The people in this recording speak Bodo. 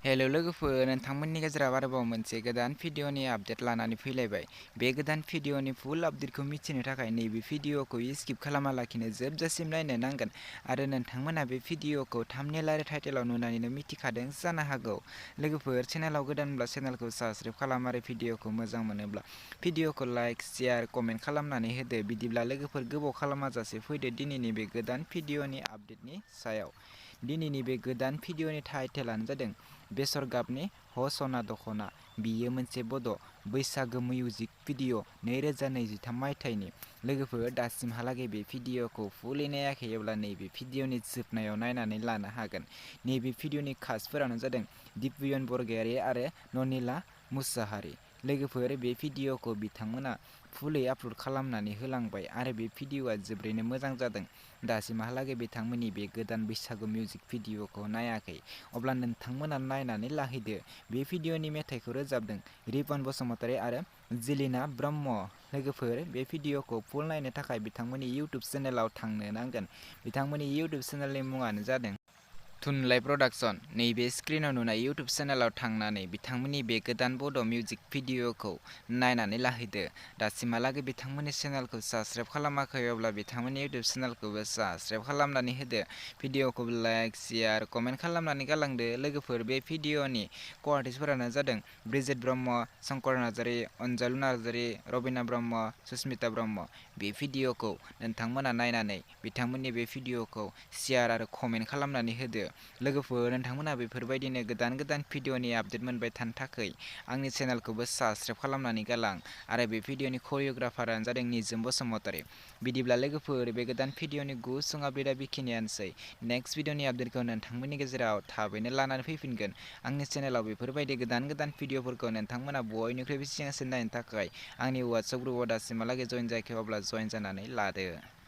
हेल' लोगोफोर, नोंथांमोननि गेजेराव आरोबाव मोनसे गोदान भिडिअनि आपडेट लानानै फैलायबाय। बे गोदान भिडिअनि फुल आपडेटखौ मिथिनो थाखाय नैबे भिडिअखौ स्किप खालामालाखिनो जोबजासिम नायनो नांगोन। आरो नोंथांमोना बे भिडिअखौ थाम्बनेल आरो टाइटेलाव नुनानैनो मिथिखादों जानो हागौ। लोगोफोर, चेनेलाव गोदानब्ला चेनेलखौ साबस्क्राइब खालाम आरो भिडिअखौ मोजां मोनोब्ला भिडिअखौ लाइक, शेयार, कमेन्ट खालामनानै होदो। बिदिब्ला लोगोफोर, गोबाव खालामाजासे फैदो दिनैनि बे गोदान भिडिअनि आपडेटनि सायाव। दिनैनि बे गोदान भिडिअनि टाइटेलानो जादों बेसर गाबनि ह सना दखना। बियो मोनसे बड' बैसागो मिउजिक भिडिअ 2023 मायथाइनि। लोगोफोर, दासिमहालागै बे भिडिअखौ फुलै नायाखैब्ला नैबे भिडिअनि जोबनायाव नायनानै लानो हागोन। नैबे भिडिअनि कास्टफोरानो जादों दिप्यन बरगयारि आरो ननिला मुसाहारि। लोगोफोर, बे भिडिअखौ बिथांमोना फुलै आपल'ड खालामनानै होलांबाय आरो बे भिडिअआ जोबोरैनो मोजां जादों। दासिमहालागै बिथांमोननि बे गोदान बैसागु मिउजिक भिडिअखौ नायाखै, अब्ला नोंथांमोना नायनानै लाहैदो। बे भिडिअनि मेथाइखौ रोजाबदों रिपन बसुमतारी आरो जिलिना ब्रह्म। लोगोफोर, बे भिडिअखौ फुल नायनो थाखाय बिथांमोननि इउटुब चेनेलाव थांनो नांगोन। बिथांमोननि इउटुब चेनेलनि मुङानो जादों थुनलाइ प्रडाक्शन। नैबे स्क्रिनाव नुनाय इउटुब चेनेलाव थांनानै बिथांमोननि बे गोदान बड' मिउजिक भिडिअखौ नायनानै लाहैदो। दासिमहालागै बिथांमोननि चेनेलखौ साबस्क्राइब खालामाखै, अब्ला बिथांमोननि इउटुब चेनेलखौबो साबस्क्राइब खालामनानै होदो। भिडिअखौ लाइक, शेयार, कमेन्ट खालामनानै गालांदो। लोगोफोर, बे भिडिअनि क'आर्टिस्टफोरानो जादों ब्रिजेट ब्रह्म, शंकर नार्जारि, अनजालु नार्जारि, रबिना ब्रह्म, सुस्मिता ब्रह्म। बे भिडिअखौ नोंथांमोना नायनानै बिथांमोननि बे भिडिअखौ शेयार आरो कमेन्ट खालामनानै होदो। लोगोफोर, नोंथांमोना बेफोरबायदिनो गोदान गोदान भिडिअनि आपडेट मोनबाय थानो थाखाय आंनि चेनेलखौबो साबस्क्राइब खालामनानै गालां। आरो बे भिडिअनि करिय'ग्राफारानो जादों निजोम बसुमतारी। बिदिब्ला लोगोफोर, बे गोदान भिडिअनि गुसुं आपडेटआ बेखिनियानोसै। नेक्स्ट भिडिअनि आपडेटखौ नोंथांमोननि गेजेराव थाबैनो लानानै फैफिनगोन। आंनि चेनेलाव बेफोरबायदि गोदान गोदान भिडिअफोरखौ नोंथांमोना बयनिख्रुइबो सिगांसिन नायनो थाखाय आंनि वाट्सएप ग्रुपआव दासिमहालागै जइन जायाखै, अब्ला जइन जानानै लादो।